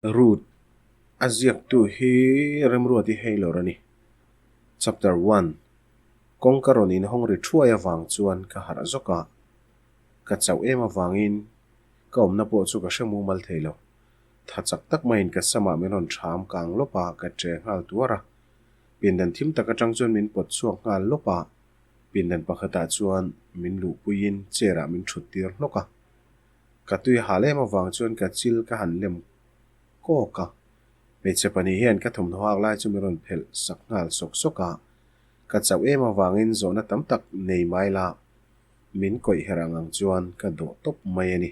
Ruth a ziaktu hi Remruati Haylor a ni. Chapter One, Kawngka rawn inhawng ri thuai avang chuan ka harh zawk a, ka chauh em avangin ka awmna pawh chu ka hre mumal thei lo. Tha chak tak maiin ka samah min rawn ṭham kang lawp a, ka ṭe nghal tuar a. Pindan thim tak aṭang chuan min pawt chhuak nghal lawp a, pindan pakhatah chuan min luhpuiin chair ah min ṭhut tir hlawk a. Ka tui hal em avang chuan ka chil ka han lem kawk a, hmeichhe pahnih hian ka thawmhnaw hak lai chu min rawn phelh sak nghal sawk sawk a, ka chauh em avangin zawhna tam tak nei mai la min kawih herh ang ang chuan ka dawh tawp mai a ni.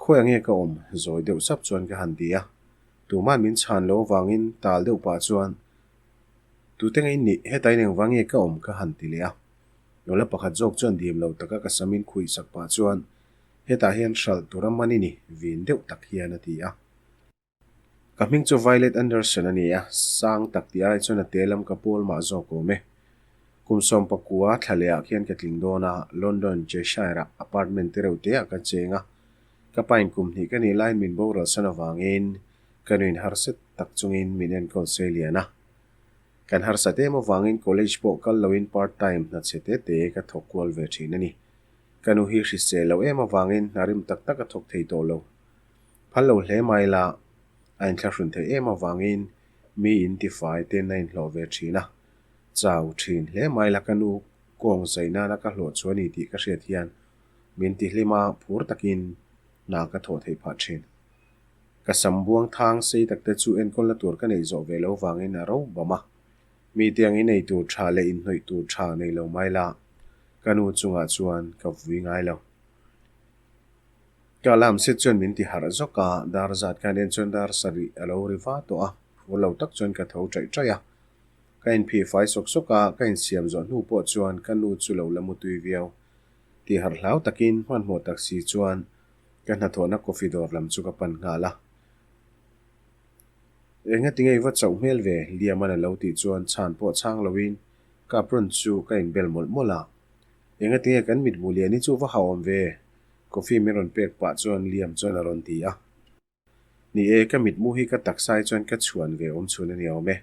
Khawi ange ka awm zawi deuh sap chuan ka han ti a, tuma'n min chhan lo avangin tal deuh pah chuan tute nge in nih heta in engvang nge ka awm ka han ti leh a. Nula pakhat zawk chuan dim lo taka ka samin khuih sak pah chuan, Hetah hian hralh tur a man i ni, vin deuh tak hian a ti a. Ka hming chu Violet Anderson a ni a, sang tak tih ai chuan a te lam ka pawl mah zawk awm e. Kum sawmpakua thla leh ah khian ka tling dawn a, London, Cheshire ah apartment te reuh te ah ka cheng a. Ka pain kum hnih ka nih laiin min boral san avangin ka nuin harsa tak chungin min enkawl sei lian a. Kan harsat em avangin college pawh kal loin part time hna chhe te te ka thawk kual ve thin a ni. Ka nu hi hrisel lo em avangin hna rim tak tak a thawk thei tawh lo. Phal lo hle mai la, a inthlahrun theih em avangin mi in tifai ten a inhlawh ve thin a. Chau thin hle mai la ka nu kawng zai nana ka hlawh chu a ni tih ka hriat hian min tihlim a, phur takin hna ka thawh theih phah thin. Ka sam buang thang sei tak te chu enkawlna tur ka neih zawh ve lo vangin a ro bam a. Mi tiang i nei tur tha leh inhnawih tur tha nei lo mai la, ka nu chungah chuan ka vui ngai lo. Ka alarm set chuan min ti harh zawk a, dar zat khan en chuan dar sarih a lo ri va tawh a, phur lo tak chuan ka tho chaih chaih a. Ka inphih fai sawk sawk a, ka insiam zawh hnu pawh chuan ka nu chu lo la mutui viau. Ti harh hlau takin hmanhmawh tak si chuan Ka hnathawhna coffee dawr lam chu ka pan nghal a. Enga tinge i va chauh hmel ve? Liaman a lo tih chuan chhan pawh chhang loin ka apron chu ka inbel mawlh mawlh a. Enga tinge kan mitmu lian hi chu va hauhawm ve? Coffee min rawn pek pah chuan Liam chuan a rawn ti a. Ni e, ka mitmu hi ka taksa hi chuan ka chhuan ve awm chhun a ni awm e.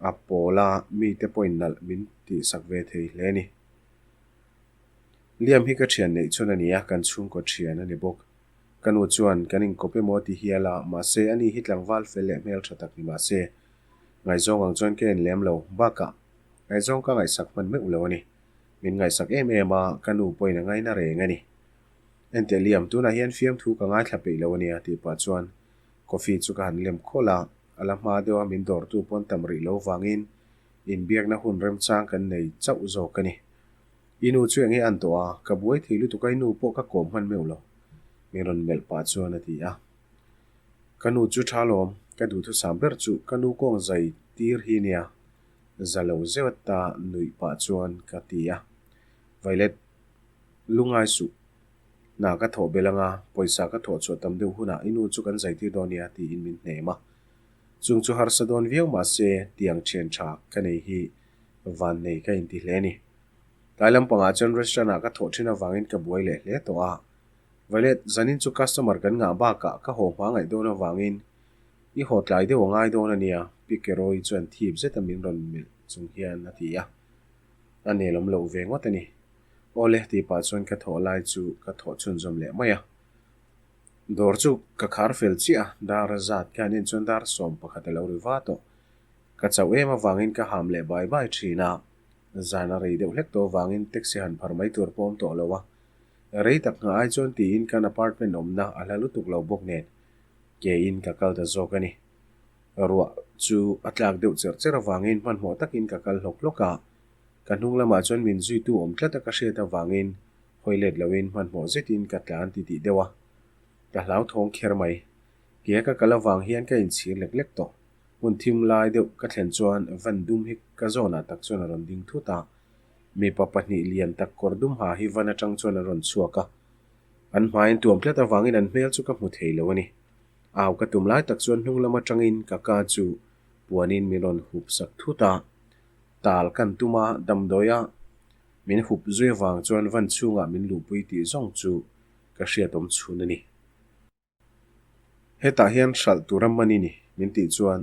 A pawl a, mite pawhin nalh min tihsak ve thei hle a ni. Liam hi ka thian neih chhun a ni a, kan chhungkaw thian a ni bawk. Ka nu chuan kan inkawp emaw ti hial a, mahse ani hi tlangval fel leh hmel tha tak ni mahse, ngaihzawng ang chuan ka en lem lo. Bakah, ngaihzawng ka ngaihsak hman meuh lo a ni. Min ngaihsak em em a, ka nu pawhin a ngaina reng a ni. Enteh Liam, tunah hian fiamthu ka ngaithla peih lo a nia tih pah chuan coffee chu ka han lem khawlh a, a la hma deuha min dawrtu pawn tam rih lo vangin inbiakna hun remchang kan nei chauh zawk a ni. I nu chu enge an tawh a, ka buai thei lutuk a i nu pawh ka kawm hman meuh lo, min rawn melh pah chuan a ti a. Ka nu chu tha lawm, ka duhthusam ber chu ka nu kawng zai tir hi nia, za lo zeuh ta nuih pah chuan ka ti a. Violet, lungai suh, hna ka thawh belh anga pawisa ka thawh chhuah tam deuh hunah i nu chu kan zai tir dawn nia tiin min hnem a. Chung chu harsa dawn viau mahse tiang thian tha ka nei hi vannei ka inti hle a ni. Tlai lampangah chuan restaurant ah ka thawh thin avangin ka buai leh hle tawh a. Violet, zanin chu customer kan ngah bakah ka haw hma ngaih dawn avangin i haw tlai deuh a ngai dawn a nia, Pi Keroy chuan thip zeta min rawn melh chung hian a ti a. A nelawm loh ve ngawt a ni. Awle tih pah chuan ka thawh lai chu ka thawh chhunzawm leh mai a. Dawr chu ka khar fel chiah a, dar zat khan en chuan dar 11 a lo ri va tawh. Ka chauh em avangin ka ham leh bai bai thin a, zan a rei deuh hlek tawh avangin taxi han phar mai tur pawh awm tawh lo a. Rei tak nghah ai chuan tiin kan apartment awmna a hla lutuk lo bawk nen ke in ka kal ta zawk a ni. Ruah chu a tlak deuh cherh cherh avangin hmanhmawh takin ka kal hlawk hlawk a, ka hnung lamah chuan min zuitu awm tlat a ka hriat avangin hawi let loin hmanhmawh zetin ka tlan ti tih deuh a, ka hlauthawng kher mai. Ke ka kal avang hian ka inchhir lek lek tawh. Hmun thim lai deuh ka thlen chuan van dum hi ka zawnah tak chuan a rawn ding thut a, mipa pahnih lian tak kawr dum ha hi van atang chuan an rawn chhuak a, an hmaiin tuam tlat avangin an hmel chu ka hmu thei lo a ni. Au ka tum lai tak chuan hnung lam atangin ka ka chu puanin min rawn hup sak thut a, tal kan tum a, damdawia min hup zui avang chuan van chhungah min luhpui tih zawng chu ka hriatawm chhun a ni. Hetah hian hralh tur a man i ni, min tih chuan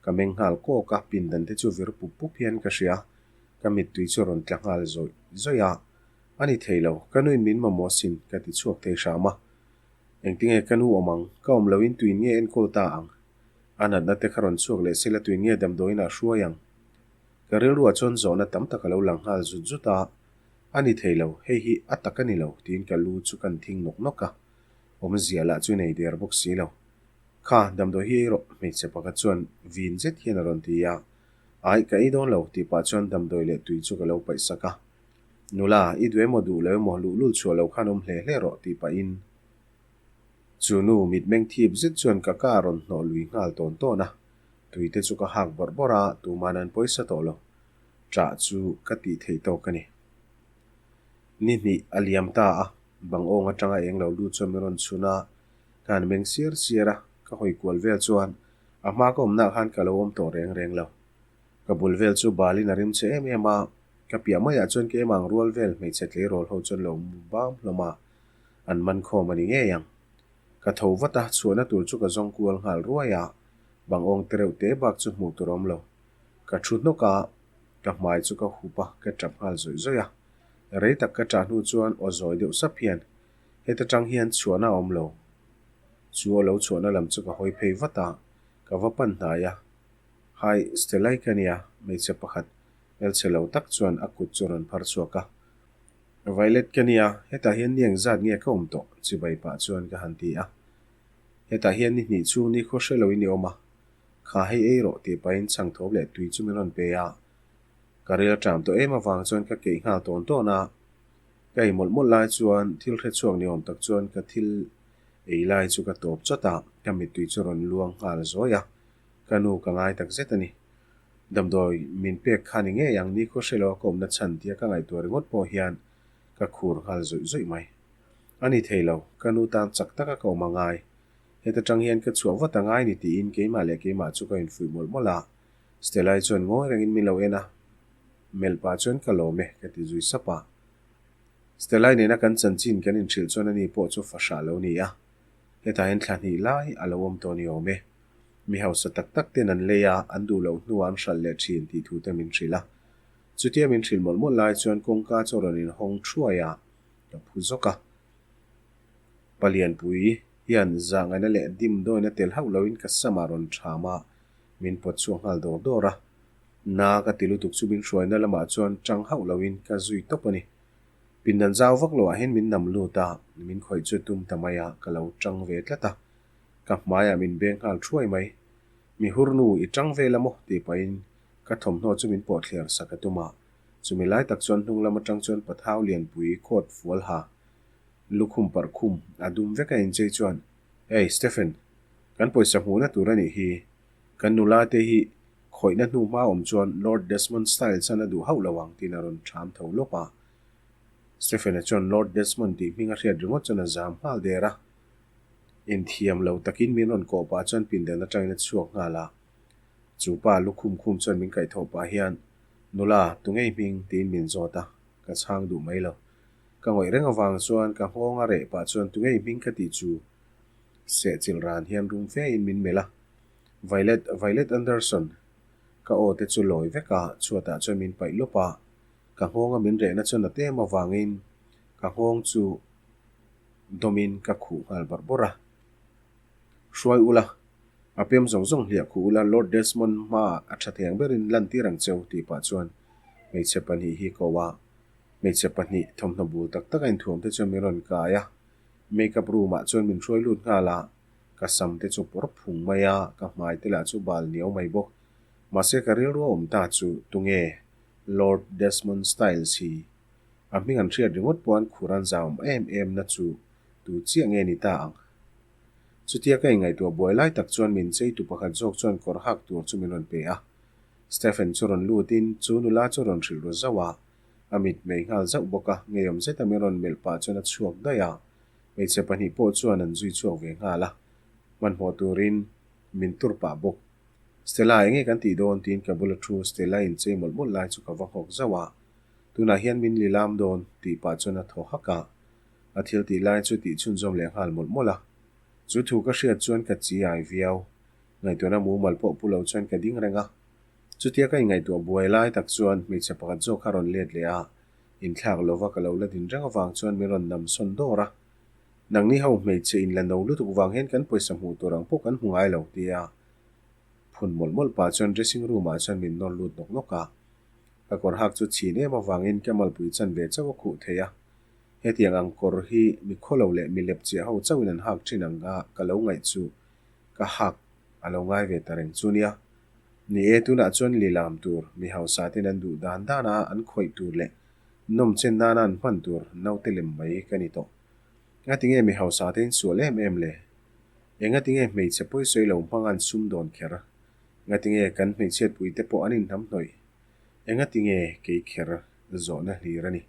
ka meng nghal kawk a, pindan te chu vir pup pup hian ka hria. Ka mittui chu rawn tla nghal zawih zawih a, A ni thei lo, ka nuin min mamawh sin, ka ti chhuak thei hram a. Engtinge ka nu awm ang, ka awm loin tuin nge enkawl ta ang? A natna te kha rawn chhuak leh sela tuin nge damdawiin ah hruai ang? Ka rilruah chuan zawhna tam tak a lo lang nghal zut zut a, A ni thei lo, hei hi a tak a ni lo, tiin ka lu chu kan thing nawk nawk a. Awmzia lah chu nei der bawk si lo. Kha, damdawi hi ei rawh, hmeichhe pakhat chuan vin zet hian a rawn ti a. Aih, ka ei dawn lo, tih pah chuan damdawi leh tui chu ka lo paih sak a. Nula, i duh emaw duh lo emaw luhlul chhuah lo khan awm hle hle rawh, tih pahin chu nu mitmeng thip zet chuan ka ka a rawn hnawh lui nghal tawn tawn a. Tui te chu ka hak bawrh bawrh a, tuman an pawisa tawh lo. Ṭah chu ka tih theih tawk a ni. Ni hnih a liam ta a, bang awng aṭanga eng lo lut chuan min rawn chhun a, ka han meng siar siar a, ka hawi kual vel chuan a hma ka awmnaah khan ka lo awm tawh reng reng lo. Ka bul vel chu balin a rim che em em a, ka piah maiah chuan keimah ang rual vel hmeichhe tleirawl ho chuan lo mu bam hlawm a, an man khawm a ni ngei ang. Ka tho vat a, chhuahna tur chu ka zawng kual nghal ruai a, bang awng te reuh te bak chu hmuh tur a awm lo. Ka thu hnawk a, ka hmai chu ka hup a, ka tap nghal zawih zawih a. Rei tak ka tah hnu chuan aw zawi deuh sap hian, Heta tang hian chhuahna a awm lo. Chu aw lo chhuahna lam chu ka hawi phei vat a, ka va pan hnai a. Hai, Stellai ka nia, hmeichhe pakhat hmelchhe lo tak chuan a kut chu rawn phar chhuak a. Violet ka nia, hetah hian ni engzat nge ka awm tawh? chibai pah chuan ka han ti a. Hetah hian ni hnih chhung ni khaw hre loin i awm a, Kha hei ei rawh tih pahin chhang thawp leh tui chu min rawn pe a. Ka ril ṭam tawh em avang chuan ka keih nghal tawn tawn a. Ka ei mawlh mawlh lai chuan thil hre chhuak ni awm tak chuan ka thil ei lai chu ka tawp chawt a, ka mittui chu rawn luang nghal zawi a. Ka nu ka ngai tak zet a ni. Damdawi min pek kha ni ngei ang ni khaw hre lo a ka awmna chhan tia ka ngaihtuah ringawt pawh hian ka khur nghal zawih zawih mai. A ni thei lo, ka nu tan chak taka ka awm a ngai. Heta tang hian ka chhuah vat a ngai ni tiin keimah leh keimah chu ka infuih mawlh mawlh a. Stella-i chuan ngawi rengin min lo en a, melh pah chuan ka lawm e ka ti zui sap a. Stella-i nena kan chanchin kan inhrilh chuan ani pawh chu fahrah lo ni a. Hetah hian thla hnih lai a lo awm tawh ni awm e. Mi hausa tak tak ten an lei a, an duh loh hnuah an hralh leh thin tih thu te min hrilh a. Chutia min hrilh mawlh mawlh lai chuan kawngka chu a rawn inhawng thuai a, ka phu zawk a. Palianpui hian zahngaihna leh dimdawina tel hauh loin ka samah rawn ṭham a, min pawt chhuak nghal dawr dawr a. Na ka ti lutuk chu min hruaina lamah chuan ṭang hauh loin ka zui tawp a ni. Pindan zau vak loah hian min nam lut a, min khawih chu tum ta mai a, ka lo ṭang ve tlat a. Ka hmaiah min beng nghal thuai mai. Mi hurnu i ṭang vel a maw? tih pahin ka thawmhnaw chu min pawh thliar sak a tum a. Chumi lai tak chuan hnung lam aṭang chuan Pathau Lianpui coat fual ha Lukhum parh khum a dum vek a inchei chuan, Hey, Stephen, kan pawisa hmuhna tur a nih hi. Kan nula te hi khawihna hnu hma awm chuan Lord Desmond Styles an a duh hauh lo ang tiin a rawn ṭham tho lawp a. Stephen-a chuan Lord Desmond tih hming a hriat ringawt chuan a zam nghal der a. Inthiam lo takin min rawn kawh pah chuan pindan atangin a chhuak nghal a. Chu pa lukhum khum chuan min kaihthawh pah hian, Nula, tungei hming? tiin min zawt a, ka chhang duh mai lo. Ka ngawih reng avang chuan ka nghawng a reh pah chuan tungei hming ka tih chu sehchilh ran hian rum fe in min melh a. Violet, Violet Anderson ka aw te chu lawi vek a, chhuatah chuan min paih lawp a. Ka nghawng a min rehna chuan a tem avangin ka nghawng chu dawmin ka khuh nghal bawrh bawrh a. Hruai ula, a pem zawng zawng hliah khuh ula Lord Desmond hmaah a tha thei ang berin lantir ang cheu tih pah chuan hmeichhe pahnih hi ko a. Hmeichhe pahnih thawmhnaw bul tak tak a inthuam te chuan min rawn kai a, make up room ah chuan min hruai lut nghal a, ka sam te chu pawr phung mai a, ka hmai te lah chu bal niau mai bawk. Mahse ka rilru a awm ta chu tunge Lord Desmond Styles hi? A hming an hriat ringawt pawh an khur an zau em em na chu tu chiah nge ni ta ang? Chutia ka inngaihtuah buai lai tak chuan min cheitu pakhat zawk chuan kawr hak tur chu min rawn pe a. Stephen chu rawn lut in chu nula chu rawn hrilh ru zauh a, a mit mei nghal zauh bawk a, ngeiawm zeta min rawn melh pah chuan a chhuak daih a, hmeichhe pahnih pawh chuan an zui chhuak ve nghal a, hmanhmawh turin min tur pah bawk. Stella enge kan tih dawn tiin ka bula thu Stella in chei mawlh mawlh lai chu ka va nghawk zauh a, tunah hian min lilam dawn tih pah chuan a thaw hak a, a thil tih lai chu tih chhunzawm leh nghal mawlh mawlh a. Chu thu ka hriat chuan ka chi ai viau. Ngaihtuahna mumal pawh pu lo chuan ka ding reng a. Chutia ka inngaihtuah buai lai tak chuan hmeichhe pakhat zawk kha rawn let leh a, inthlak lova ka lo la din reng avang chuan min rawn nam sawn dawr a. Nangni ho hmeichhe inla no lutuk vang hian kan pawisa hmuh tur ang pawh kan hmu ngai lo, tia phun mawlh mawlh pah chuan dressing room ah chuan min nawr lut nawk nawk a. Ka kawr hak chu chhin em avangin ka malpui chan ve chauh a khuh thei a. Hetiang ang kawr hi mi khawlo leh mi lep chiah ho chauhin an hak thin ang a ka lo ngaih chu ka hak a lo ngai ve ta reng chu nia. Ni e, tunah chuan lilam tur, mi hausa ten an duh dan dan a an khawih tur leh nawm chen nana an hman tur naute lem mai ka ni tawh. Ngatinge mi hausa te in sual em em le? Engatinge hmeichhe pawisawi lo hmang an sum dawn kher? Ngatinge kan hmeichhiatpui te pawh an inhnam hnawih? Engatinge kei kher zawhna hlir a ni?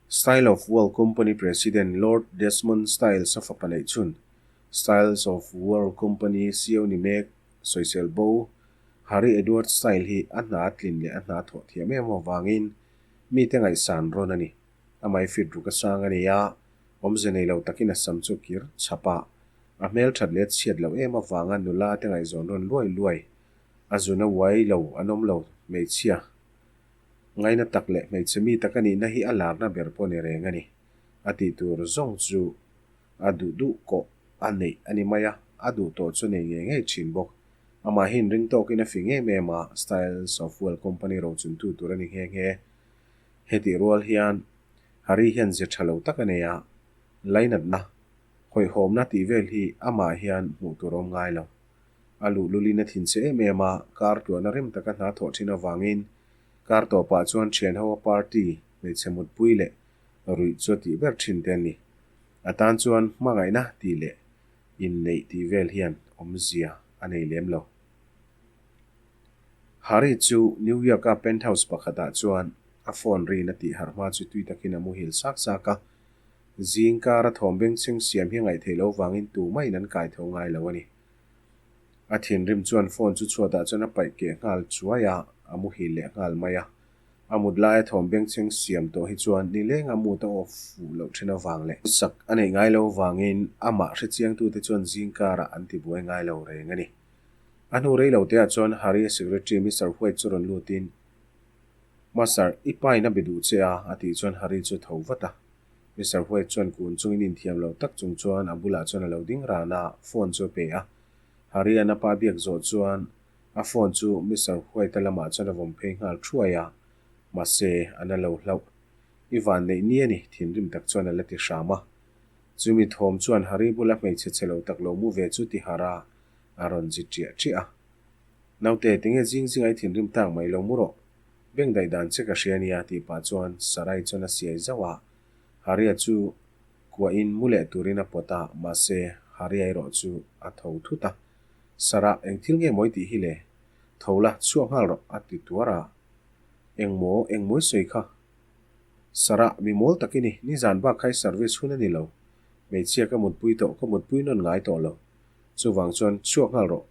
Style of World Company President Lord Desmond Styles a fapa neih chhun Styles of World Company ceo ni mek sawisel bo Harry Edward Style hi a hna tlin leh a hna thawh thiam em avangin mite ngaihsan rawn a ni. Amah i fit ruk a sang a ni a, awmze nei lo takin a sam chu kir chhap a, a hmelthat leh chhiat loh em avanga nula te ngaihzawn rawn luai luai a zun a uai lo an awm lo hmeichhia. Ngaina tak leh hmeichhe mi tak a nihna hi a larna ber pawh ni reng a ni. A tih tur zawng chu a duh duh kawh a neih a ni mai a, a duh tawh chu nei ngei ngei thin bawk. Amah hi inring tawkin a fing em em a, Styles of World Company rochuntu tur a ni nghe nghe. Hetih rual hian Hari hian ze tha lo tak a nei a, lainatna, hawihhawmna tih vel hi amah hian hmuh tur a awm ngai lo. A luhlulin a thinchhe em em a, kar tluahna rem taka hna thawh thin avangin kar tawpah chuan thianho a party, hmeichhe mutpui leh ruih chu a tih ber thin te a ni. A tan chuan hmangaihna tih leh inneih tih vel hian awmzia a nei lem lo. Harry chu New York-a penthouse pakhatah chuan a phone rin a tih harh hma chu tui takin a muhil sak sak a. Zing kara thawm bengchheng siam hi a ngaihtheih loh vangin tumah-in an kai tho ngai lo a ni. A thinrim chuan phone chu chhuatah chuan a paih keh nghal chuai a, a muhil leh nghal mai a. A mut laia thawm bengchheng siam tawh hi chuan nilenga mut a off fuh loh then avang leh sak a neih ngai lo vangin amah hrechiangtute chuan zing karah an tibuai ngai lo reng a ni. A hnu rei lo teah chuan Harry-a secretary Mister White chu rawn lutin, Master, i pa in a be duh che a, a tih chuan Harry chu a tho vat a. Mister White chuan kun chungin inthiam lo tak chung chuan a bulah chuan a lo ding ran a, phone chu a pe a. Harry-a'n a pa biak zawh chuan a phone chu Mister White-a lamah chuan a vawm phei nghal thuai a, mahse a na lo hlauh. I van neih ni a ni, thinrim tak chuan a la ti hram a. Chumi thawm chuan Harry bula hmeichhe chhe lo tak lo mu ve chu ti harh a, a rawn zi ṭiah ṭiah a. Naute, tinge zing zing a i thinrim tak mai lo mu rawh. Beng daih dan che ka hria nia tih pah chuan Sarai chuan a siai zauh a, Haria chu kuahin mu leh turin a pawt a, mahse Haria erawh chu a tho thut a. Sarah, eng thil nge mawi tih hi le? Tho la, chhuak nghal rawh a ti tuar a. Eng maw, eng mawi sawi kha? Sarah, mi mawl tak i ni, nizan bak kha i service hun a ni lo. Hmeichhia ka mutpui tawh, ka mutpui nawn ngai tawh lo. Chuvang chuan chhuak nghal rawh.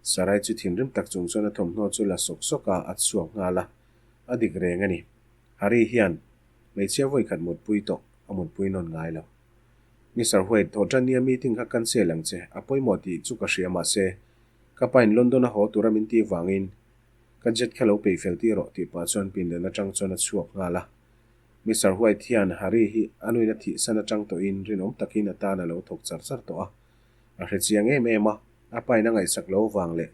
Sarai chu thinrim tak chung chuan a thawmhnaw chu la sawk sawk a, a chhuak nghal a. A dik reng a ni. Harry hian hmeichhia vawi khat mutpui tawh a mutpui nawn ngai lo. Mister White, thawh tan nia meeting kha cancel ang che. A pawimawh tih chu ka hria mahse ka pain London a haw tura min tih vangin ka jet kha lo peih fel tir rawh tih pah chuan pindan atang chuan a chhuak nghal a. Mister White hian Harry hi a nuin a thihsan atang tawhin rinawm takin a tan a lo thawk char char tawh a. A hre chiang em em a, a pain a ngaihsak lo vang leh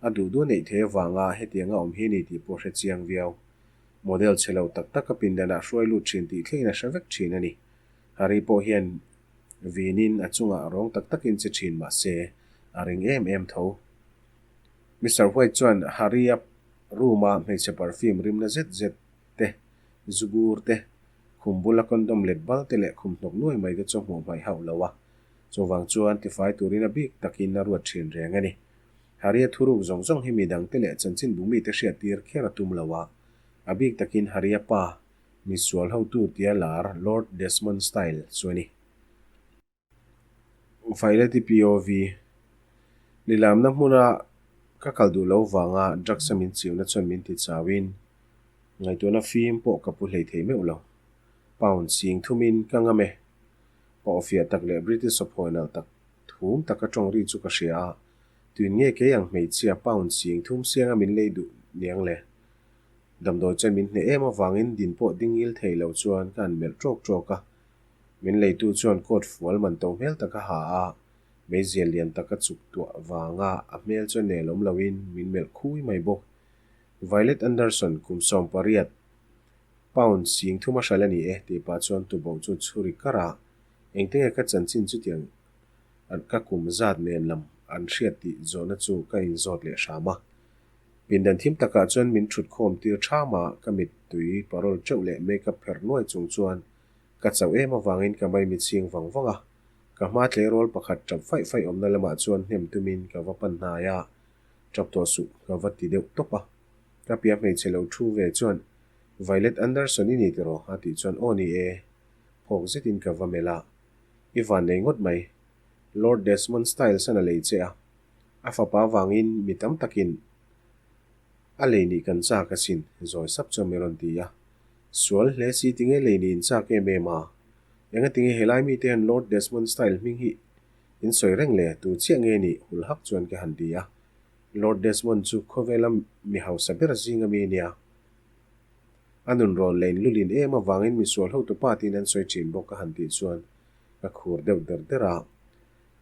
a duh duh neih thei avanga hetianga awm hi a ni tih pawh a hre chiang viau. Model chhe lo tak tak a pindanah hruai lut thin tih thlengin a hre vek thin a ni. Harry pawh hian vinin a chungah rawng tak takin che thin mah se a ring em em tho. Mister White chuan Harry-a room-a hmeichhe perfume rimna zet zet te, zubur te, khum bula condom let bal te leh khum hnawk nuai mai te chu a hmuh hmaih hauh lo a. Chuvang chuan tifai turin a bik takin a ruat thin reng a ni. Haria thuruk zawng zawng hi midangte leh chanchinbu mite hriattir kher a tum lo a. A bik takin Haria pa, misual hotu tia lar Lord Desmond Style chu a ni. Vaileti POV, Lilamna hmuna ka kal duh lo vanga drugs a min chiuna chuan min ti chauin ngaihtuahna fim pawh ka pu hlei thei meuh lo. Pound sing thumin ka ngam e. Pa aw fiah tak leh British aw phawi nalh tak thum taka tawng ri chu ka hria a, tuin nge kei ang hmeichhia pound sing thum sianga min lei duh niang le? Damdawi chuan min hneh em avangin din pawh ding ngil thei lo chuan ka han melh ṭawk ṭawk a. Min leitu chuan coat fual man to hmel tak a ha a, meizial lian tak a chuk tuah vanga a hmel chuan nelawm loin min melh khui mai bawk. Violet Anderson, kum 18, pound sing thum a hral a ni e tih pah chuan tuboh chu chhuri kar a, engtinge ka chanchin chutiang ka kum zat nen lam an hriat tih zawhna chu ka inzawt leh hram a. Pindan thim takah chuan min thut khawm tir ṭham a, ka mittui parawl ṭeuh leh makeup pherh nuai chung chuan ka chauh em avangin ka mai mitchhing vang vang a. Ka hma tleirawl pakhat ṭap faih faih awmna lamah chuan hnem tumin ka va pan hnai a, ṭap tawh suh ka va ti deuh tawp a. Ka pia hmeichhe lo thu ve chuan Violet Anderson i ni tiraw? a tih chuan aw ni e, phawk zetin ka va melh a. I van nei ngawt mai. Lord Desmond Styles-an a lei che a. A fapa vangin mi tam takin a lei nih kan chak asin, zawi sap chuan min rawn ti a. Sual hle si tinge lei nih in chak em em a? Enga tinge helai mite hian Lord Desmond Style hming hi in sawi reng le, tu chiah nge nih hul hak chuan ka han ti a. Lord Desmond chu khawvela mi hausa ber zinga mi nia. A nun rawn lein lulin em avangin misual hotupa tiin an sawi thin bawk ka han tih chuan ka khur deuh der der a,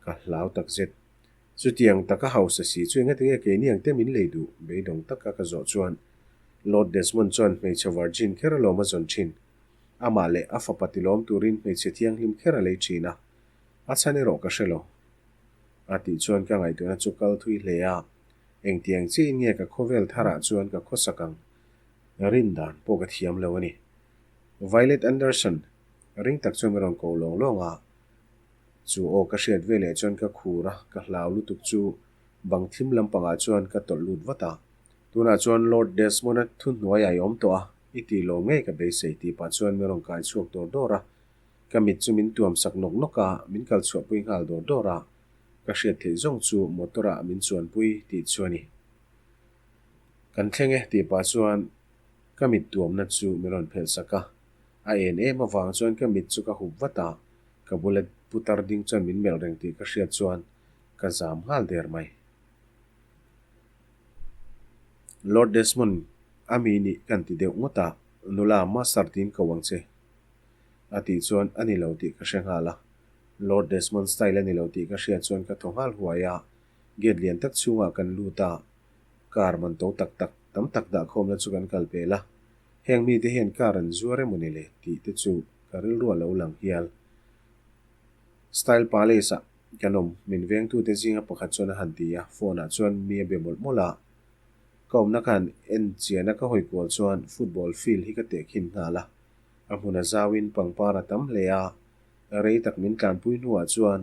ka hlau takzet. Chutiang taka hausa si chu enga tinge keini ang te min lei duh? Beidawng taka ka zawh chuan Lord Desmond chuan hmeichhe virgin kher alawm a zawn thin. Amah leh a fapa tilawm turin hmeichhe thianghlim kher a lei thin a, a chhan erawh ka hre lo. A tih chuan ka ngaihtuahna chu kal thui hle a, engtiang chiahin nge ka khawvel tharah chuan ka khawsak ang rin dan pawh ka thiam lo a ni. Violet Anderson ring tak chuan min rawn ko lawng lawng a, Chu aw ka hriat ve leh chuan ka khur a, ka hlau lutuk chu bang thim lampangah chuan ka tawlh lut vat a. Tunah chuan Lord Desmond-a thuhnuai a i awm tawh a, i tih lo ngei ka beisei tih pah chuan min rawn kai chhuak dawr dawr a. Ka mit chu min tuam sak nawk nawk a, min kal chhuahpui nghal dawr dawr a. Ka hriat theih zawng chu motor-ah min chuanpui tih chu a ni. Kan thleng e tih pah chuan ka mit tuamna chu min rawn phelh sak a. A en em avang chuan ka mit chu ka hup vat a, ka bula putar ding chuan min melh reng tih ka hriat chuan ka zam nghal der mai. Lord Desmond a mi nih kan ti deuh ngawt a, nula master tiin ko ang che a tih chuan a ni lo tih ka hre nghal a. Lord Desmond style a ni lo tih ka hriat chuan ka thaw nghal huai a, gate lian tak chhungah kan lut a, car man to tak tak tam tak dah khawmna chu kan kal pel a. Heng mite hian car an zuar emaw ni le tih te chu ka rilru a lo lang hial. Style Palace ah kan awm, min vengtute zinga pakhat chuan a han ti a, phone ah chuan mi a be mawlh mawlh a. Ka awmna khan en chiana ka hawi kual chuan football field hi ka tehkhin nghal a, a hmun a zauin pangpar a tam hle a, rei tak min tlanpui hnuah chuan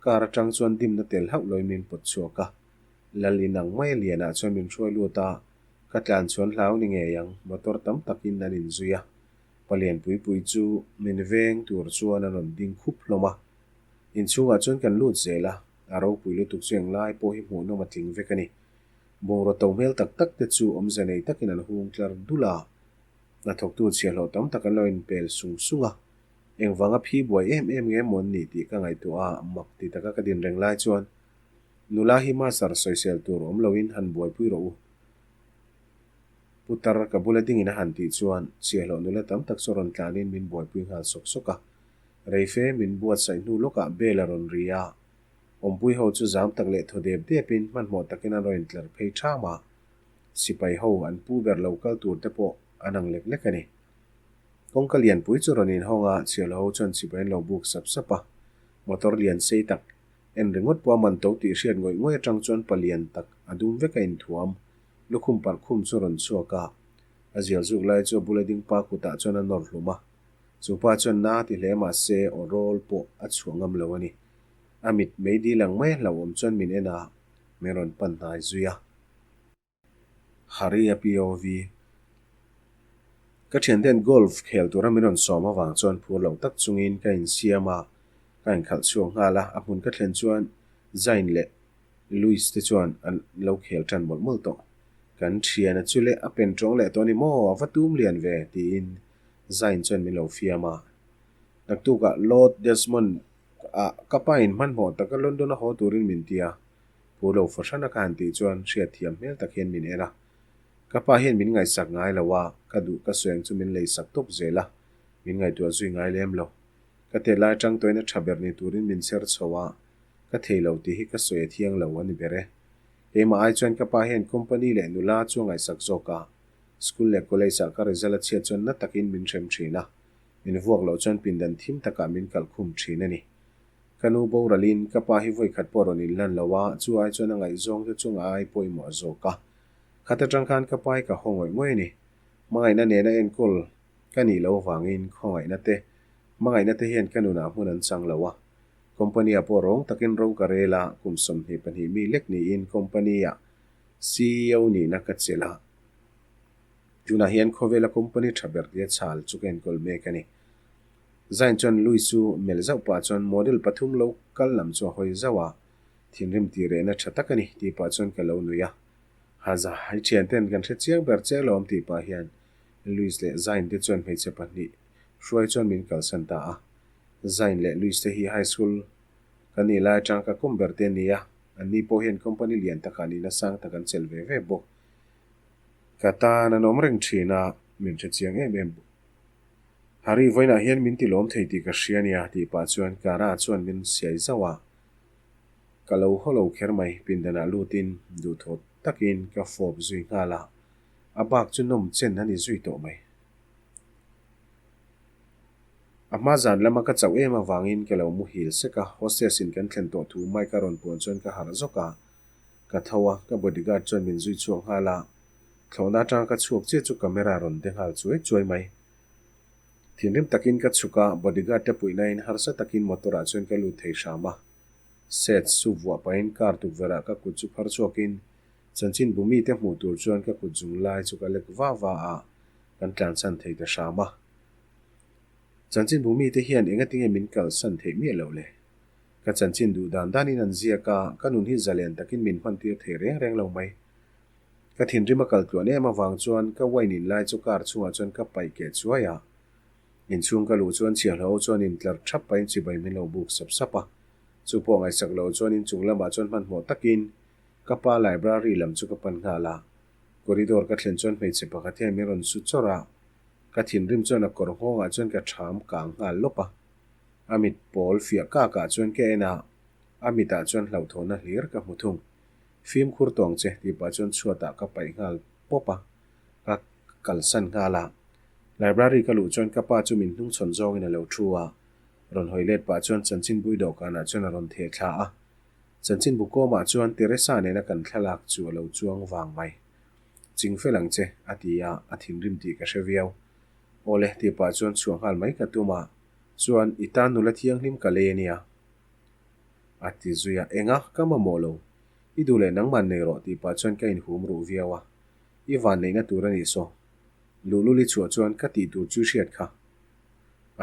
car atang chuan dimna tel hauh loin min pawt chhuak a, lal in ang mai a lianah chuan min hruai lut a, Ka tlan chuan hlau ni ngei ang, motor tam takin an inzui a. Palian Puipui chu min veng tur chuan a rawn ding khup hlawm a. Inchhungah chuan kan lut zel a, a ropui lutuk chu englai pawh hi hmuhnawm a tling vek a ni. Bungraw to hmel tak tak te chu awmze nei takin an hung tlar dul a, hnathawktu chhiahhlawh tam tak an lo inpel sung sung a. Engvanga phi buai em em nge maw an nih tih ka ngaihtuah a, mak ti taka ka din reng lai chuan Nula hi master sawisel tur awm loin han buaipui rawh u. Putar ka bula dingin a han tih chuan chhiahhlawh nula tam tak chu rawn tlanin min buaipui nghal sawk sawk a. Reife min buatsaih hnu lawkah bel a rawn ri a. Awmpui ho chu zam tak leh thaw dep depin hmanhmawh takin an rawn intlar phei ṭham a. Sipai ho an pu ber lo kal tur te pawh an ang lek lek a ni. Kawngka lianpui chu rawn inhawng a, chhiahhlawh ho chuan sipai an lo buk sap sap a. Motor lian sei tak En ringawt pawh a man to tih hriat ngawih ngawih atang chuan palian tak a dum vek a inthuam. Lukhum parh khum chu a rawn chhuak a, a zial zuk lai chu a bula ding pa kutah chuan a nawr hlum a. Chu pa chuan na ti hle mah se aw rawl pawh a chhuah ngam lo a ni. A mit mei dil ang mai a hlauhawm chuan min en a, min rawn pan hnai zui a. Harry a POV. Ka thianten golf khel tura min rawn sawm avang chuan phur lo tak chungin ka insiam a, ka inkhalh chhuak nghal a, a hmun ka thlen chuan Zain leh Louis te chuan an lo khel tan mawlh mawlh tawh. Kan thiana chu leh a pen tawng leh tawh a ni maw, a va tum lian ve tiin Zain chuan min lo fiam a. Naktukah Lord Desmond. Ah, ka pa in hmanhmawh taka London a haw turin min ti a, Pu lo fahran a ka han tih chuan hriatthiam hmel tak hian min en a. Ka pa hian min ngaihsak ngai lo a, ka duh ka sawi ang chu min leisak tawp zel a, min ngaihtuah zui ngai lem lo. Ka tet lai atang tawhin a tha ber ni turin min cher chho a, ka thei lo tih hi ka sawi a thiang lo a ni ber e. Keimah ai chuan ka pa hian company leh nula chu a ngaihsak zawk a, school leh college ah ka result a chhiat chuan na takin min hrem thin a, min vuak loh chuan pindan thim takah min kalh khum thin a ni. Ka nu boralin ka pa hi vawikhat pawh rawn inlan lo a, chu ai chuan a ngaihzawng te chunga ai pawimawh a zawk a. Khat atang khan ka pa hi ka haw ngawih ngawih a ni. Hmangaihna nena enkawl ka nih loh avangin khawngaihna te, hmangaihna te hian ka nunah hmun an chang lo a. Company-ah pawh rawng takin ro ka rel a, kum 22 mi lek niin company-ah CEO nihna ka chelh a. Tunah hian khawvela company tha ber tia chhal chu ka enkawl mek a ni. Zain chuan Louis chu melh zauh pah chuan model pathum lo kal lam chu a hawi zauh a, thinrim tih rehna tha tak a ni tih pah chuan ka lo nui a. Haza, i thian ten kan hre chiang ber che alawm tih pah hian Louis leh Zain te chuan hmeichhe pahnih hruai chuan min kalsan ta a. Zain leh Louis te hi high school kan nih lai atang ka kum ber te a ni a, anni pawh hian company lian takah nihna sang tak an chelh ve ve bawk. Ka tan an awm reng thin a, min hre chiang em em bawk. Harry vawiinah hian min ti lawm thei tih ka hria nia tih pah chuan Cara chuan min siai zauh a. Ka lo haw lo kher mai, pindanah lutin duhthawh takin ka fawp zui nghal a, a bak chu nawm chen a ni zui tawh mai. A hma zan lama ka chauh em avangin ka lo muhil sek a, hostess in kan thlen tawh thu Mike a rawn puan chuan ka harh zawk a. Ka tho a, ka bodyguard chuan min zui chhuak nghal a, thlawhna atanga ka chhuak chiah chu camera rawn de nghal chuai chuai mai. Thinrim takin ka chhuk a, bodyguard te puihnain harsa takin motor ah chuan ka lut thei hram a. Sets chu vuah pahin car tukverh ah ka kut chu phar chhuakin chanchin bu mite hmuh tur chuan ka kut zung lai chu ka lek va va a, kan tlansan thei ta hram a. Chanchin bu mite hian engatinge min kalsan theih miah loh le? Ka chanchin duh dan danin an ziak a, ka nun hi zalen takin min hmantir thei reng reng lo mai. Ka thinrim a kal tluan em avang chuan ka wine in lai chu car chhungah chuan ka paih keh chuai a. Inchhung ka luh chuan chhiahhlawh ho chuan intlar thap pahin chibai min lo buk sap sap a. Chu pawh ngaihsak lo chuan inchung lamah chuan hmanhmawh takin ka pa library lam chu ka pan nghal a. Corridor ka thlen chuan hmeichhe pakhat hian min rawn su chawrh a. Ka thinrim chuan a kawr nghawngah chuan ka ṭham kang nghal lawp a. A mit pawl fiah kakah chuan ka en a, a mitah chuan hlauhthawhna hlir ka hmu thung. Fimkhur tawng che tih pah chuan chhuatah ka paih nghal pawp a, ka kalsan nghal a. Library ka luh chuan ka pa chu min hnungchhawn zawngin a lo thu a, rawn hawi let pah chuan chanchinbui dawhkanah chuan a rawn theh thla a. Chanchinbu kawmah chuan Teresa nena kan thlalak chu a lo chuang vang mai. Ching fel ang che, a ti a, a thinrim tih ka hre viau. Awle tih pah chuan chhuah nghal mai ka tum a, chuan i tan nula thianghlim ka lei a nia. A ti zui a, Enga, ka mamawh lo. I duh leh nangman nei rawh tih pah chuan ka inhum ruh viau a. I van neihna tur a nih saw. Luhlul i chhuah chuan ka tih tur chu i hriat kha.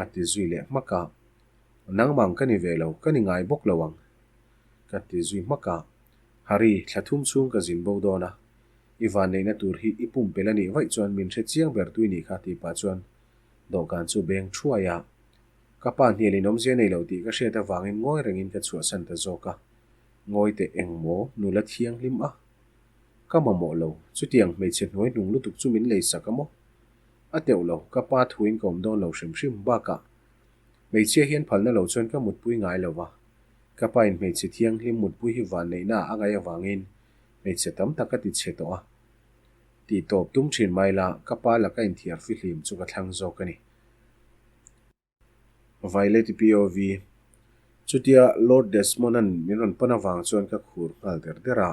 A ti zui leh hmak a, Nangmang ka ni ve lo, ka ni ngai bawk lo ang. Ka ti zui hmak a, Harry, thla thum chhung ka zin bo dawn a. I van neihna tur hi i pumpelh a nih vaih chuan min hre chiang ber tui nih kha tih pah chuan dawhkan chu beng thuai a. Ka pa hnial in awmzia nei lo tih ka hriat avangin ngawi rengin ka chhuahsan ta zawk a. Ngawi teh eng maw, nula thianghlim a? Ka mamawh lo, chutiang hmeichhe hnuai hnung lutuk chu min lei sak a maw? A teuh lo, ka pa thuin ka awm dawn lo hrim hrim bakah hmeichhia hian phalna lo chuan ka mutpui ngai lo va. Ka pa in hmeichhe thianghlim mutpui hi vanneihna ah a ngaih avangin hmeichhe tam tak a ti chhe tawh a. Tih tawp tum thin mai la, ka pa laka inthiar fihlim chu ka thlang zawk a ni. Violet POV, Chutia Lord Desmond-a'n min rawn pan avang chuan ka khur nghal der der a,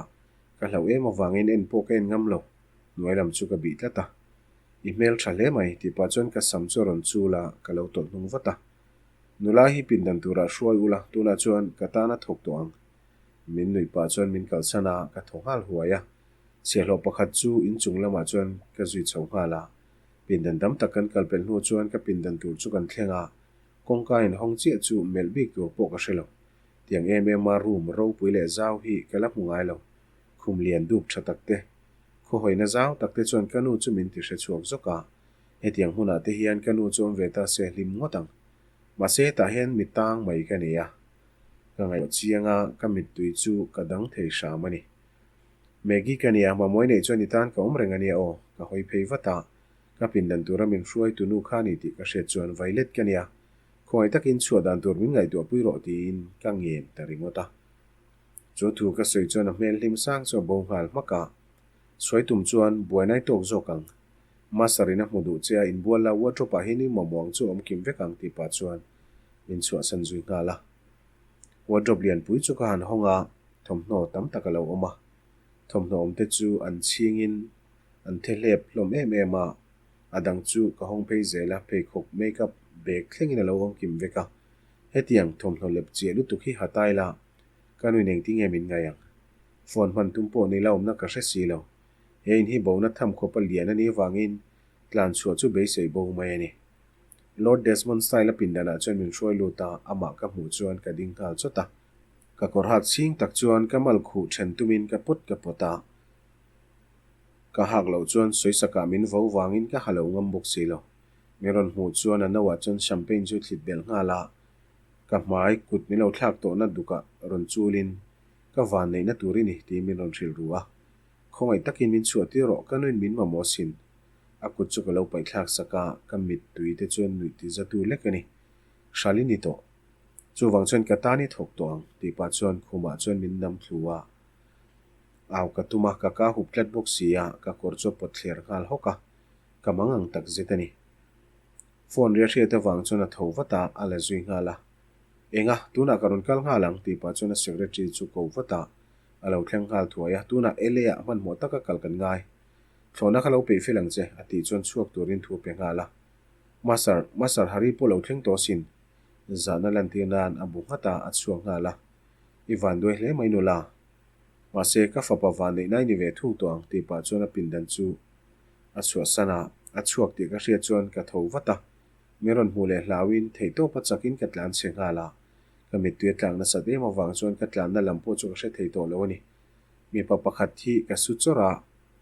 ka hlauh em avangin en pawh ka en ngam lo, hnuai lam chu ka bih tlat a. I hmel tha hle mai, tih pah chuan ka sam chu a rawn chul a, ka lo tawlh hnung vat a. Nula hi pindan turah hruai ula, tunah chuan ka tan a thawk tawh ang. Min nuih pah chuan min kalsan a, ka thaw nghal huai a. Chhiahhlawh pakhat chu inchung lamah chuan ka zui chho nghal a. Pindan tam tak kan kal pelh hnu chuan ka pindan tur chu kan thleng a, kawngka in hawng chiah chu melh bik tur pawh ka hre lo. Tiang em em a room ropui leh zau hi ka la hmu ngai lo. Khum lian dup tha tak te, khawhawina zau tak te chuan ka nu chu min ti hre chhuak zawk a. Hetiang hmunah te hian ka nu chu awm ve ta se hlim ngawt ang. Mahse hetah hian mi tang mai ka nei a. Ka ngaihtuah chiang a, ka mittui chu ka dang thei hram a ni. Maggie ka nia, mamawii neih chuan i tan ka awm reng a nia aw, ka hawi phei vat a. Ka pindan tura min hruai tu nu kha a ni tih ka hriat chuan Violet ka nia, khawngaih takin chhuah dan tur min ngaihtuah pui rawh tiin ka ngen ta ringawt a. Chu thu ka sawi chuan a hmel hlim sang chu a bo nghal hmak a. Sawi tum chuan buainai tawk zawk ang. Master in a hmu duh che a, inbual la wardrobe ah hian i mamawh ang chu a awm kim vek ang tih pah chuan min chhuahsan zui nghal a. Wardrobe lianpui chu ka han hawng a, thawmhnaw tam tak a lo awm a. Thawmhnaw awm te chu an chhingin an the hlep hlawm em em a, a dang chu ka hawng phei zel a, pheikhawk makeup bag thlengin a lo awm kim vek a. Hetiang thawmhnaw lep chiah lutuk hi ha tai la, ka nuin engtinge min ngaih ang? Phone hman tum pawh ni la awmna ka hre si lo. He in hi bona tham khawpa lian a nih avangin tlan chhuah chu beisei bo mai a ni. Lord Desmond Style-a pindanah chuan min hruai lut a, amah ka hmuh chuan ka ding nghal chawt a. Ka kawr hat chhing tak chuan ka mal khuh then tumin ka pawt ka pawt a. Ka hak loh chuan sawisakah min vo vangin ka ha lo ngam bawk si lo. Min rawn hmuh chuan a noah chuan champagne chu thlit belh nghal a, ka hmai kut min lo thlak tawhna dukah rawn chulin ka van neihna tur i ni tiin min rawn hrilh ru a. Khawngaih takin min chhuah tir rawh, ka nuin min mamawh asin. A kut chu ka lo paih thlak sak a, ka mittui te chuan nuih ti zatu lek a ni. Hral i ni tawh. Chuvang chuan ka tan i thawk tawh ang, tih pah chuan khumah chuan min nam thlu a. Au ka tum a, ka ka hup tlat bawk si a, ka kawr chu a pawt thler nghal hawk a, ka mang ang tak zet a ni. Phone ria hriat avang chuan a tho vat a, a la zui nghal a. Enga, tunah ka rawn kal nghal ang, tih pah chuan a secretary chu ko vat a, a lo thleng nghal thuai a, tunah LA ah hmanhmawh taka kal kan ngai. Thlawhna kha lo peih fel ang che, a tih chuan chhuak turin thu a pe nghal a. Master, Master Hari pawh lo thleng tawh asin. Zahna lantir nan a bu nghat a, a chhuak nghal a. I van duai hle mai nula. Mahse, ka fapa van neih nai ni ve thung tawh ang tih pah chuan a pindan chu a chhuahsan a, a chhuak tih ka hriat chuan ka tho vat a. Min rawn hmuh leh hlauin theihtawpa chakin ka tlan chhe nghal a. Ka mittui a tlak nasat em avang chuan ka tlanna lam pawh chu ka hre thei tawh lo a ni. Mipa pakhat hi ka su chawrh a,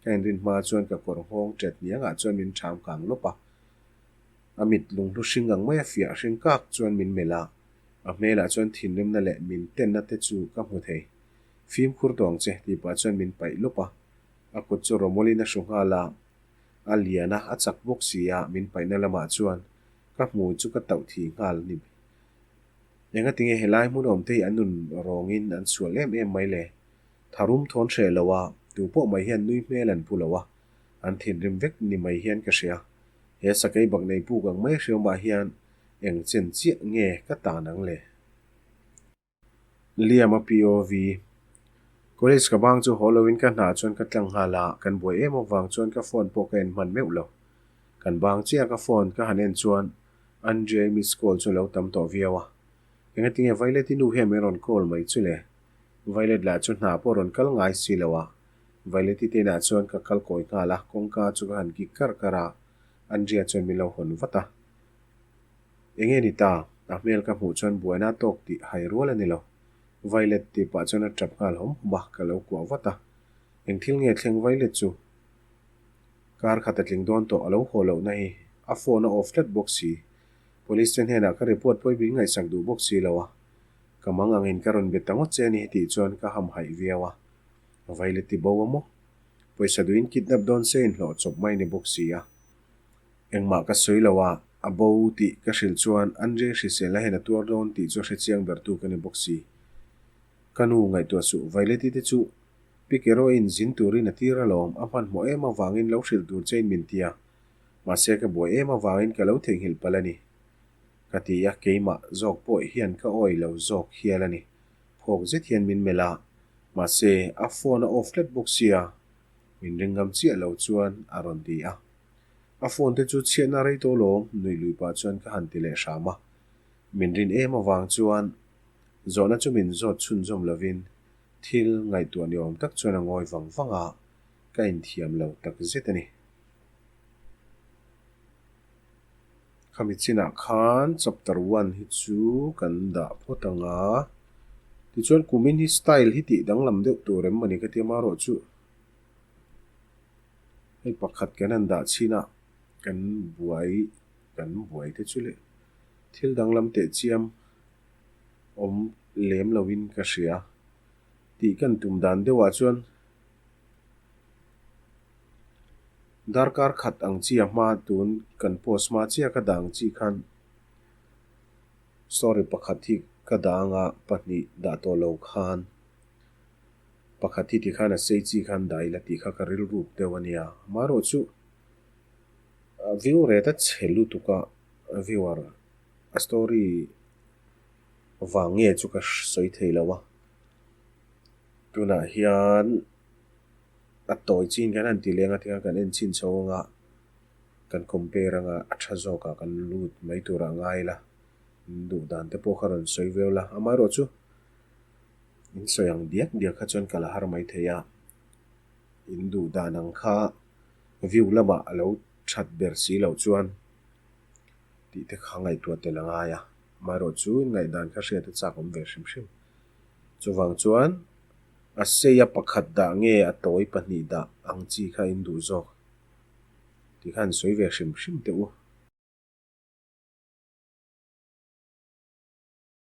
ka inrin hma chuan ka kawr nghawng ṭet hniangah chuan min ṭham kang lawp a. A mit lunghlu hring ang maia fiah hring kak chuan min melh a, a hmelah chuan thinrimna leh min tenna te chu ka hmu thei. Fimkhur tawh ang che tih pah chuan min paih lawp a. A kut chu rawmawlin a hru nghal a, a lian a, a chak bawk si a, min paihna lamah chuan ka hmui chu ka tauh thih nghal ni. Engatinge helai hmun awmte hi an nun rawngin an sual em em mai le? Tharum thawn hreh lo a, tu pawh mai hian nui hmel an pu lo a, an thinrim vek ni mai hian ka hria. He sakei bak nei puk ang mai hriawmah hian eng chen chiah nge ka tan ang le? Liam a POV. College ka bang chu haw loin ka hna chuan ka tlang nghal a, kan buai em avang chuan ka phone pawh ka en hman meuh lo. Kan bang chiah ka phone ka han en chuan Andrei miss call chu a lo tam tawh viau a. Engatinge Violet-i nu hian min rawn call mai chu le? Violet lah chu hna pawh rawn kal ngai si lo a. Violet-i te inah chuan ka kal kawi nghal a, kawngka chu ka han kik karh karh a, Andrea chuan min lo hawn vat a. Enge ni ta? A hmel ka hmuh chuan buaina tawk tih hai rual a ni lo. Violet tih pah chuan a tap nghal hawm hawm a, ka lo kuah vat a. Eng thil nge thleng Violet chu? Kar khat a tling dawn tawh a lo haw lohna hi a phone a off tlat bawk si. Police te hnenah ka report pawh i min ngaihsak duh bawk si lo a. Ka mang angin ka rawn be ta ngawt che a ni tih chuan ka ham haih viau a. Violet i bo a maw? Pawisa duhin kidnap dawn se inhlawh chawp mai ni bawk si a. Engmah ka sawi lo a, a bo tih ka hrilh chuan Andrei hriselna hian a tuar dawn tih chu a hrechiang bertu ka ni bawk si. Ka nu ngaihtuah suh, Violet-i te chu Pick erawhin zin turin a tir alawm, a hmanhmawh em avangin lo hrilh tur chein min ti a, mahse ka buai em avangin ka lo theihnghilh palh a ni. Ka ti a, keimah zawk pawh hian ka awi lo zawk hial a ni. Phawk zet hian min melh a, mahse a phone a off tlat bawk sia, min ring ngam chiah lo chuan a rawn ti a. A phone te chu chhiatna rei tawh lawm, nuih lui pah chuan ka han ti leh hram a. Min rin em avang chuan zawhna chu min zawt chhunzawm lovin thil ngaihtuah ni awm tak chuan a ngawi vang vang a, ka inthiam lo tak zet a ni. Khami chinah khan chapter one hi chu kan dah phawt ang a, tichuan kumin hi style hi tih danglam deuh tur em a ni ka ti a, amaherawhchu hei pakhat kan han dah chhin a, kan buai kan buai te chu leh thil danglam teh chiam awm. lem loin ka hria tih kan tum dan deuhah chuan darkar khat ang chi a hma tun kan post hma chiah ka dah ang chi khan story pakhat hi ka dah anga pahnih dah tawh lo khan pakhat hi tikhan a sei chi khan dah ila tih kha ka rilruk deuh a nia. Amaherawhchu view rate a chhe lutuk a viewer a story vang nge chu ka sawi thei lo a. Tunah hian a tawi chin kan han ti leng a tikhan kan en chhin chho anga kan compare anga a tha zawkah kan lut mai turah ngai ila duh dan te pawh kha rawn sawi viau la. Amaherawhchu in sawi ang diak diak kha chuan ka la har mai thei a, in duh dan ang kha view lamah a lo that ber si loh chuan tih te kha ngaihtuah tel a ngai a, amaherawhchu ngaihdan kha hriat a chak awm ve hrim hrim. Chuvang chuan a sei a pakhat dah nge a tawi pahnih dah ang chi kha in duh zawk tih kha an sawi ve hrim hrim teh u.